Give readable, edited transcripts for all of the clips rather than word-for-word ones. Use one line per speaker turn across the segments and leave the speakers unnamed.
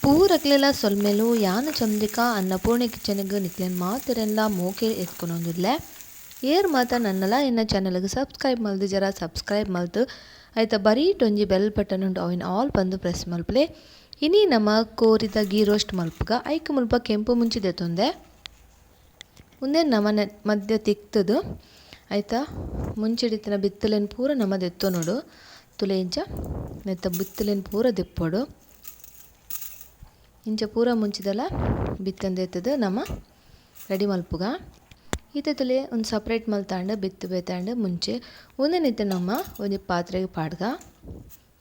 ಪೂರಕ್ಲೆಲ ಸೊಲ್ಮೆಲು ಯಾನು ಚಂದ್ರಿಕಾ ಅನ್ನಪೂರ್ಣೆ ಕಿಚನ್ಗ್ ನಿಕ್ಲೆನ್ ಮಾತೆರೆನ್ಲ ಮೋಕೆ ಎತ್ಕೊನೊಂದುಲ್ಲೆ. ಏರ್ ಮಾತ ನನ್ನಲ ಎನ್ನ ಚಾನೆಲ್ಗ್ ಸಬ್ಸ್ಕ್ರೈಬ್ ಮಲ್ದು ಜರ ಸಬ್ಸ್ಕ್ರೈಬ್ ಮಲ್ತು ಐತ ಬರೀಟ್ ಒಂಜಿ ಬೆಲ್ ಬಟನ್ ಉಂಡು ಅವಿನ ಆಲ್ ಪಂದು ಪ್ರೆಸ್ ಮಲ್ಪಲೆ. ಇನಿ ನಮ ಕೋರಿದ ಗೀ ರೋಸ್ಟ್ ಮಲ್ಪುಗ ಐಕ್ ಮುಲ್ಪ ಕೆಂಪು ಮುಂಚಿ ದೆತೊಂದೆ ಉಂದೆ ನಮನೆ ಮಧ್ಯ ತಿಕ್ತದು ಐತ ಮುಂಚಿಡಿತ್ತಿನ ಬಿತ್ತಲೆನ್ ಪೂರ ನಮ ದೆತ್ತೊನೊಡು ತುಲೆ ಇಂಚ ನೆತ್ತ ಬಿತ್ತಲೆನ್ ಪೂರ ದೆಪ್ಪೊಡು ಇಂಚ ಪೂರ ಮುಂಚಿದಲ ಬಿತ್ತಂದೆತ್ತದು ನಮ ರೆಡಿ ಮಲ್ಪುಗ. ಈತ ತುಲೆ ಒಂದು ಸಪ್ರೇಟ್ ಮಲ್ತಾಂಡ ಬಿತ್ತು ಬೇತಾಂಡ ಮುಂಚೆ ಒಂದನಿತ್ತೆ ನಮ್ಮ ಒಂಜಿ ಪಾತ್ರೆಗೆ ಪಾಡ್ಗ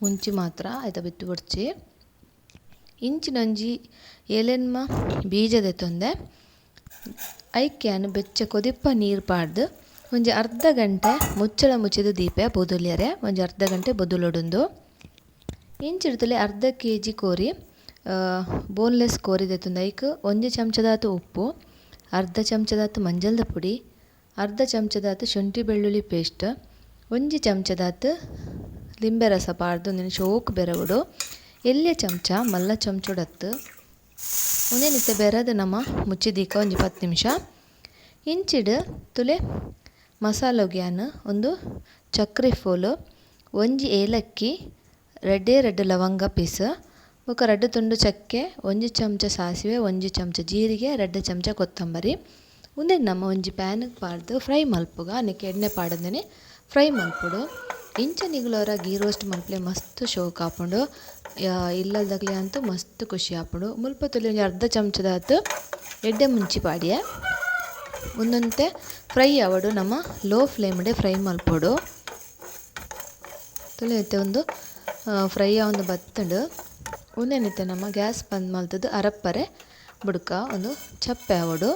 ಮುಂಚಿ ಮಾತ್ರ ಆಯ್ತ ಬಿತ್ತು ಬುಡ್ಚಿ. ಇಂಚಿನೊಂಜಿ ಏಲೆನ್ಮ ಬೀಜ ದೆತ್ತೊಂದೆ ಐಕ್ಯಾನ್ ಬೆಚ್ಚ ಕೊದಿಪ್ಪ ನೀರು ಪಾಡ್ದು ಒಂಜಿ ಅರ್ಧ ಗಂಟೆ ಮುಚ್ಚಳ ಮುಚ್ಚಿದ ದೀಪ ಬೊದುಲ್ಯರೆ ಒಂಜಿ ಅರ್ಧ ಗಂಟೆ ಬೊದುಲೊಡುಂದು. ಇಂಚಿಡ್ತಲೆ ಅರ್ಧ ಕೆ ಜಿ ಕೋರಿ ಬೋನ್ಲೆಸ್ ಕೋರಿ ದೆತ್ತೊಂದೆ ಐಕ್ ಒಂಜಿ ಚಮಚದಾತು ಉಪ್ಪು, ಅರ್ಧ ಚಮಚದಾತು ಮಂಜಲ್ದ ಪುಡಿ, ಅರ್ಧ ಚಮಚದಾತು ಶುಂಠಿ ಬೆಳ್ಳುಳ್ಳಿ ಪೇಸ್ಟ್, ಒಂಜಿ ಚಮಚದಾತು ಲಿಂಬೆ ರಸ ಪಾಡ್ದು ಒಂದಿನ ಶೋಕ್ ಬೆರವುಡು, ಎಲ್ಯ ಚಮಚ ಮಲ್ಲ ಚಮಚೊಡತ್ತು ಒಂದೇನಿತ್ತೆ ಬೆರದ ನಮ್ಮ ಮುಚ್ಚಿದೀಕ ಒಂಜಿ 10 ನಿಮಿಷ. ಇಂಚಿಡು ತುಲೆ ಮಸಾಲೊಗ್ಯಾನ್ ಒಂದು ಚಕ್ರಿ ಫೋಲು, ಒಂಜಿ ಏಲಕ್ಕಿ, ರಡ್ಡೇ ರಡ್ಡು ಲವಂಗ ಪೀಸ್, ಬೊಕ ರಡ್ಡು ತುಂಡು ಚಕ್ಕೆ, ಒಂಜಿ ಚಮಚ ಸಾಸಿವೆ, ಒಂಜಿ ಚಮಚ ಜೀರಿಗೆ, ರಡ್ಡು ಚಮಚ ಕೊತ್ತಂಬರಿ. ಉಂದೆನ್ ನಮ್ಮ ಒಂಜಿ ಪ್ಯಾನ್ಗೆ ಪಾಡ್ದು ಫ್ರೈ ಮಲ್ಪುಗ ನೆಕ್ಕೆ ಎಣ್ಣೆ ಪಾಡಂದನೆ ಫ್ರೈ ಮಲ್ಪುಡು. ಇಂಚ ನಿಗುಲೋರ ಗೀ ರೋಸ್ಟ್ ಮಲ್ಪಲೆ ಮಸ್ತ್ ಶೋಕ್ ಆಪುಂಡು, ಇಲ್ಲದಗ್ಲೆ ಅಂತೂ ಮಸ್ತ್ ಖುಷಿ ಆಪುಂಡು. ಮುಲ್ಪ ತುಲೆ ಒಂಜಿ ಅರ್ಧ ಚಮಚದಾತು ಎಡ್ಡೆ ಮುಂಚಿ ಪಾಡಿಯೆ ಒಂದೊಂತೆ ಫ್ರೈ ಆವಡು ನಮ್ಮ ಲೋ ಫ್ಲೇಮ್ಡೆ ಫ್ರೈ ಮಲ್ಪೊಡು. ತುಲೆ ಇತ್ತೆ ಒಂದು ಫ್ರೈ ಆವೊಂದು ಬತ್ತುಂಡು. ಒಂದೇನಿತ್ತೆ ನಮ್ಮ ಗ್ಯಾಸ್ ಬಂದ್ ಮಲ್ತದ್ದು ಅರಪ್ಪರೆ ಬುಡ್ಕ ಒಂದು ಚಪ್ಪೆ ಆವಡು.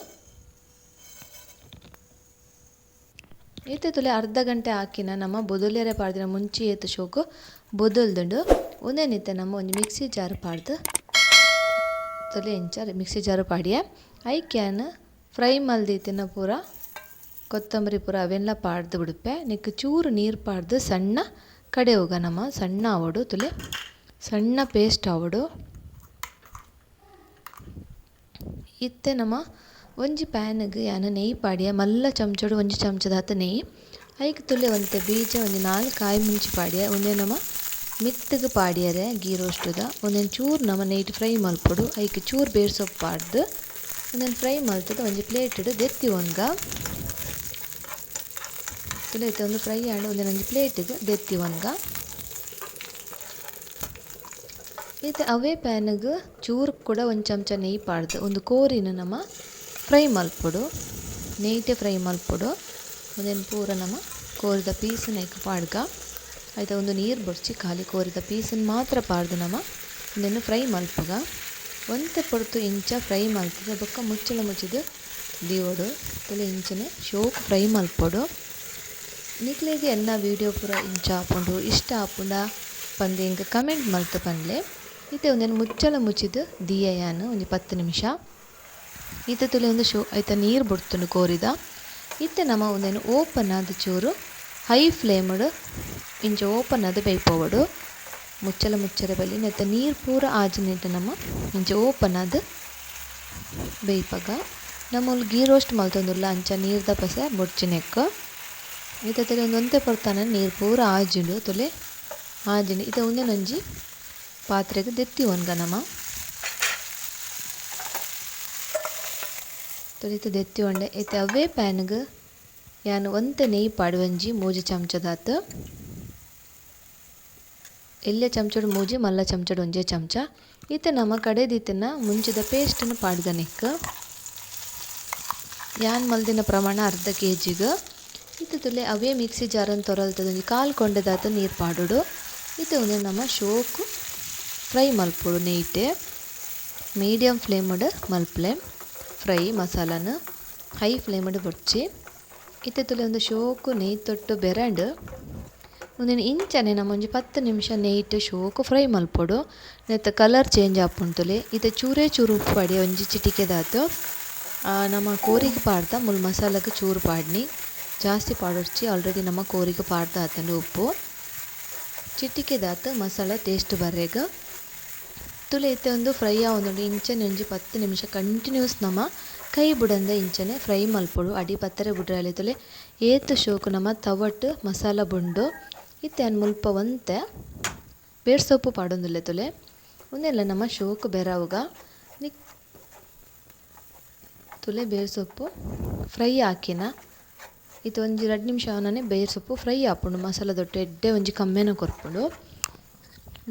ಇತ್ತೆ ತುಲೆ ಅರ್ಧ ಗಂಟೆ ಹಾಕಿನ ನಮ್ಮ ಬೊದುಲ್ಯರೆ ಪಾಡ್ದಿನ ಮುಂಚಿ ಏತು ಶೋಕು ಬೊದಲ್ದುಂಡು. ಒಂದೇನಿತ್ತೆ ನಮ್ಮ ಒಂಜಿ ಮಿಕ್ಸಿ ಜಾರ್ ಪಾಡ್ದು ತುಲೆ ಇಂಚ ಮಿಕ್ಸಿ ಜಾರು ಪಾಡಿಯೆ ಐಕ್ಯಾನ್ ಫ್ರೈ ಮಲ್ದಿತ್ತಿನ ಪೂರ ಕೊತ್ತಂಬರಿ ಪೂರ ಅವೆಲ್ಲ ಪಾಡ್ದು ಬಿಡುಪೆ. ನಿಕ್ ಚೂರು ನೀರು ಪಾಡ್ದು ಸಣ್ಣ ಕಡೆ ಹೋಗ ನಮ್ಮ ಸಣ್ಣ ಆವಡು ತುಲೆ ಸಣ್ಣ ಪೇಸ್ಟ್ ಆವಡು. ಇತ್ತೆ ನಮ್ಮ ಒಂಜಿ ಪ್ಯಾನ್ಗೆ ಯಾನ ನೆಯ್ಯಿ ಪಾಡಿಯ ಮಲ್ಲ ಚಮಚಡು ಒಂಜಿ ಚಮಚದಾತ ನೆಯ್ಯಿ ಐಕ್ ತುಲೆ ಒಂತೆ ಬೀಜ ಒಂಜಿ 4 ಕಾಯಿ ಮುಂಚಿ ಪಾಡಿಯ ಒಂದೇ ನಮ್ಮ ಮಿತ್ತಗೆ ಪಾಡಿಯರೆ ಗೀ ರೋಸ್ಟುದ ಒಂದೊಂದು ಚೂರು ನಮ್ಮ ನೆಯ್ಟ್ ಫ್ರೈ ಮಲ್ಪೊಡು. ಐಕ್ ಚೂರು ಬೇರ್ ಸೊಪ್ಪು ಪಾಡ್ದು ಒಂದೊಂದು ಫ್ರೈ ಮಲ್ತದ ಒಂಜಿ ಪ್ಲೇಟುಡು ದೆತ್ತಿ ಒನ್ಗ ತುಲೆ ಇತ್ತೆ ಒಂದು ಫ್ರೈ ಆಂಡ್ ಒಂದೊಂದು ಪ್ಲೇಟಿಗೆ ದೆತ್ತಿ ಒನ್ಗ. ಇತ್ತೆ ಅವೇ ಪ್ಯಾನ್ಗೆ ಚೂರು ಕೂಡ ಒಂದು ಚಮಚ ನೆಯ್ಯಿ ಪಾಡ್ದು ಒಂದು ಕೋರಿನ ನಮ್ಮ ಫ್ರೈ ಮಲ್ಪೊಡು, ನೆಯ್ಟೆ ಫ್ರೈ ಮಲ್ಪೊಡು. ಒಂದೇನು ಪೂರ ನಮ್ಮ ಕೋರಿದ ಪೀಸನ್ನ ಐಕ್ ಪಾಡ್ಗ ಆಯ್ತ ಒಂದು ನೀರು ಬೊಡ್ಚಿ ಖಾಲಿ ಕೋರಿದ ಪೀಸನ್ನು ಮಾತ್ರ ಪಾಡ್ದು ನಮ್ಮ ಒಂದೇನು ಫ್ರೈ ಮಲ್ಪುಗ. ಒಂತೆ ಪೊರ್ತು ಇಂಚ ಫ್ರೈ ಮಲ್ತದೆ ಬೊಕ್ಕ ಮುಚ್ಚಳ ಮುಚ್ಚಿದು ದೀವೊಡು ತುಲೆ ಇಂಚನೆ ಶೋಕ್ ಫ್ರೈ ಮಲ್ಪೊಡು. ನಿಕ್ಲೆಗ್ ಎನ್ನ ವೀಡಿಯೋ ಪೂರ ಇಂಚ ಆಪುಂಡು ಇಷ್ಟ ಆಪುಂಡ ಪಂದ್ ಎಂಕ್ ಕಮೆಂಟ್ ಮಲ್ತ್ ಪನ್ಲೆ. ಇತ್ತೆ ಒಂದೇನು ಮುಚ್ಚಳ ಮುಚ್ಚಿದು ದೀಯಯಾನ್ ಒಂಜಿ 10 ನಿಮಿಷ. ಇತ್ತೆ ತುಲೆ ಒಂದು ಶೋ ಐತ ನೀರು ಬುಡ್ತುಂಡು ಕೋರಿದ. ಇತ್ತೆ ನಮ ಒಂದೇನು ಓಪನ್ ಆದ ಚೂರು ಹೈ ಫ್ಲೇಮ್ಡ್ ಇಂಚ ಓಪನ್ ಆದ ಬೇಯ್ಪೋವಡು ಮುಚ್ಚಳ ಮುಚ್ಚರ ಬಲ್ಲಿ ನೆತ್ತ ನೀರು ಪೂರ ಆಜಿನೆಟ್ ನಮ್ಮ ಇಂಚ ಓಪನ್ ಆದ ಬೇಯ್ಪಗ. ನಮ್ಮಲ್ಲಿ ಗೀ ರೋಸ್ಟ್ ಮಲ್ತೊಂದುಲ್ಲ ಅಂಚ ನೀರ್ದ ಪಸೆ ಬೊಡ್ಚಿನೆಕ್. ಇತ್ತೆ ತುಲೆ ಒಂದು ಒಂತೆ ಪೊರ್ತಾನ ನೀರು ಪೂರ ಆಜಿಂಡು ತುಲೆ ಆಜಿಂಡು. ಇತ್ತೆ ಒಂದೇನೊಂಜಿ ಪಾತ್ರೆಗೆ ದೆತ್ತಿ ಒನ್ಗ ನಮ ತುಲಿತ ದೆತ್ತಿ ಒಂಡೆ. ಇತ್ತೆ ಅವೇ ಪ್ಯಾನ್ಗೆ ಯಾನ್ ಒಂತೆ ನೆಯ್ಯಿ ಪಾಡುವಂಜಿ 3 ಚಮಚದಾತು, ಎಲ್ಯ ಚಮಚಡು 3 ಮಲ್ಲ ಚಮಚಡು ಒಂಜೇ ಚಮಚ. ಇತ್ತೆ ನಮ ಕಡೆದಿತ್ತಿನ ಮುಂಚಿದ ಪೇಸ್ಟನ್ನು ಪಾಡ್ಗನೆಕ್ ಯಾನ್ ಮಲ್ದಿನ ಪ್ರಮಾಣ ಅರ್ಧ ಕೆ ಜಿಗೆ. ಇತ್ತೆ ತುಲೆ ಅವೇ ಮಿಕ್ಸಿ ಜಾರನ್ನು ತೊರಲ್ತದ ಒಂಜಿ ಕಾಲು ಕೊಂಡೆದಾತು ನೀರು ಪಾಡೋಡು. ಇತ್ತೆ ಒಂದೆ ನಮ್ಮ ಶೋಕು ಫ್ರೈ ಮಲ್ಪೊಡು ನೆಯ್ಟೆ ಮೀಡಿಯಮ್ ಫ್ಲೇಮ್ಡ್ ಮಲ್ಪಲೆ ಫ್ರೈ ಮಸಾಲಾನ ಹೈ ಫ್ಲೇಮ್ಡ್ ಬೊಡ್ಚಿ. ಇತ್ತೆ ತುಲೆ ಒಂದು ಶೋಕು ನೆಯ್ಯಿ ತೊಟ್ಟು ಬೆರಂಡು ಒಂದಿನ ಇಂಚನೆ ನಮ್ಮ ಒಂಜಿ 10 ನಿಮಿಷ ನೆಯ್ಟ್ ಶೋಕು ಫ್ರೈ ಮಲ್ಪೊಡು. ನೆತ್ತ ಕಲರ್ ಚೇಂಜ್ ಆಪುಂಡು ತುಲೆ. ಇತ್ತೆ ಚೂರೇ ಚೂರು ಉಪ್ಪು ಪಾಡಿ ಒಂಜಿ ಚಿಟಿಕೆದಾತು ನಮ್ಮ ಕೋರಿಗೆ ಪಾಡ್ದ ಮುಲ್ ಮಸಾಲಕ್ಕೆ ಚೂರು ಪಾಡ್ನಿ ಜಾಸ್ತಿ ಪಾಡೊಡ್ಚಿ ಆಲ್ರೆಡಿ ನಮ್ಮ ಕೋರಿಗೆ ಪಾಡ್ದ ಆತಂಡು ಉಪ್ಪು ಚಿಟಿಕೆದಾತು ಮಸಾಲ ಟೇಸ್ಟ್ ಬರ್ರೆಗ್. ತುಲೆ ಇತ್ತೆ ಒಂದು ಫ್ರೈ ಆವೊಂದುಂಡು. ಇಂಚನೆ ಒಂಜಿ 10 ನಿಮಿಷ ಕಂಟಿನ್ಯೂಸ್ ನಮ ಕೈ ಬುಡಂದೆ ಇಂಚನೆ ಫ್ರೈ ಮಲ್ಪೊಡು. ಅಡಿ ಪತ್ತರೆ ಬುಡ್ರಾಲೆ ತುಲೆ ಏತ್ ಶೋಕು ನಮ ತವಟ್ ಮಸಾಲ ಬುಂಡು. ಇತ್ತೆ ಅನ್ ಮುಲ್ಪ ಒಂತೆ ಬೇರ್ ಸೊಪ್ಪು ಪಾಡೊಂದುಲ್ಲೆ ತುಲೆ. ಉಂದೆಲ್ಲ ನಮ್ಮ ಶೋಕು ಬೆರವುಗ ನಿಕ್ ತುಲೆ ಬೇರ್ ಸೊಪ್ಪು ಫ್ರೈ ಹಾಕಿನ. ಇತ್ತೆ ಒಂಜಿ 2 ನಿಮಿಷ ಆನನೆ ಬೇರ್ ಸೊಪ್ಪು ಫ್ರೈ ಆಪುಂಡು. ಮಸಾಲ ದೊಟ್ಟು ಎಡ್ಡೆ ಒಂಜಿ ಕಮ್ಮೆನ ಕೊರ್ಪುಂಡು.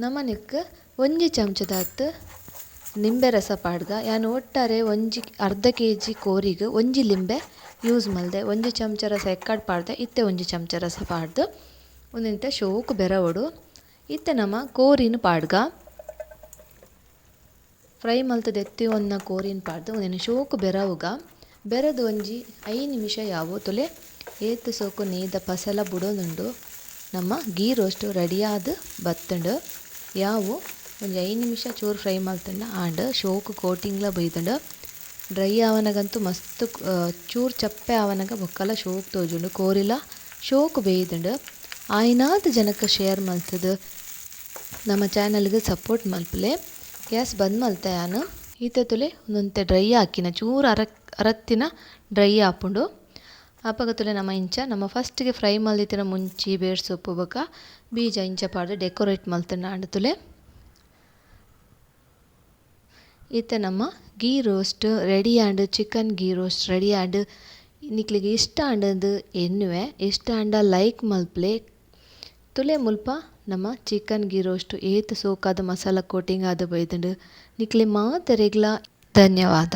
ನಮನಿಕ್ ಒಂಜಿ ಚಮಚದಾತ್ ಲಿಂಬೆ ರಸ ಪಾಡ್ಗ. ಯಾನ್ ಒಟ್ಟಾರೆ ಒಂಜಿ ಅರ್ಧ ಕೆಜಿ ಕೋರಿಗ್ ಒಂಜಿ ಲಿಂಬೆ ಯೂಸ್ ಮಲ್ದೆ. ಒಂಜಿ ಚಮಚ ರಸ ಎಕ್ಕಡ್ ಪಾಡ್ದೆ, ಇತ್ತೆ ಒಂಜಿ ಚಮಚ ರಸ ಪಾಡ್ದು ಉಂದೆಂತೆ ಶೋಕು ಬೆರವೊಡು. ಇತ್ತೆ ನಮ ಕೋರಿನ್ ಪಾಡ್ಗ. ಫ್ರೈ ಮಲ್ತದ ಎತ್ತಿ ಒನ್ನ ಕೋರಿನ್ ಪಾಡ್ದು ಉಂದೆನ್ ಶೋಕು ಬೆರವುಗ. ಬೆರದು ಒಂಜಿ 5 ನಿಮಿಷ ಯಾವು ತುಲೆ ಏತ್ ಸೋಕು ನೇಯ್ದ ಪಸೆಲ ಬುಡೊಂದುಂಡು. ನಮ್ಮ ಗೀ ರೋಸ್ಟ್ ರೆಡಿಯಾದ್ ಬತ್ತುಂಡು. ಯಾವು ಒಂಜಿ 5 ನಿಮಿಷ ಚೂರು ಫ್ರೈ ಮಲ್ತುಂಡ ಆಂಡ್. ಶೋಕು ಕೋಟಿಂಗ್ಲ ಬೈದುಂಡು. ಡ್ರೈ ಆವನಗಂತೂ ಮಸ್ತ್ ಚೂರು ಚಪ್ಪೆ ಆವನಗ ಬೊಕ್ಕಲ ಶೋಕು ತೋಜುಂಡು. ಕೋರಿಲ ಶೋಕು ಬೇಯ್ದುಂಡು. ಆಯಿನಾತ್ ಜನಕ್ಕೆ ಶೇರ್ ಮಲ್ತದು ನಮ್ಮ ಚಾನಲ್ಗೆ ಸಪೋರ್ಟ್ ಮಲ್ಪುಲೆ. ಗ್ಯಾಸ್ ಬಂದ್ ಮಲ್ತೆ ಯಾನು. ಈತೆ ತುಲೆ ಒಂದೊಂತೆ ಡ್ರೈ ಹಾಕಿನ ಚೂರು ಅರತ್ತಿನ ಡ್ರೈ ಆಪುಂಡು. ಅಪಗ ತುಲೆ ನಮ್ಮ ಇಂಚ ನಮ್ಮ ಫಸ್ಟ್ಗೆ ಫ್ರೈ ಮಲ್ದಿತ್ತಿನ ಮುಂಚಿ ಬೇರ್ ಸೊಪ್ಪು ಬೊಕ್ಕ ಬೀಜ ಇಂಚ ಪಾಡ್ದು ಡೆಕೋರೇಟ್ ಮಲ್ತುಂಡ ಆಂಡ್ ತುಲೆ. ಇತ್ತೆ ನಮ್ಮ ಗೀ ರೋಸ್ಟ್ ರೆಡಿ ಆಂಡ್. ಚಿಕನ್ ಗೀ ರೋಸ್ಟ್ ರೆಡಿ ಆಂಡ್. ನಿಕ್ಲಿಗೆ ಇಷ್ಟ ಆಂಡಂದು ಎನ್ನುವೆ. ಇಷ್ಟ ಆಂಡ ಲೈಕ್ ಮಲ್ಪುಲೆ. ತುಲೆ ಮುಲ್ಪ ನಮ್ಮ ಚಿಕನ್ ಗೀ ರೋಸ್ಟ್ ಏತ್ ಸೋಕಾದ ಮಸಾಲ ಕೋಟಿಂಗ್ ಆದ್ ಬೈದುಂಡು. ನಿಕ್ಲೆ ಮಾತೆರೆಗ್ಲ ಧನ್ಯವಾದ.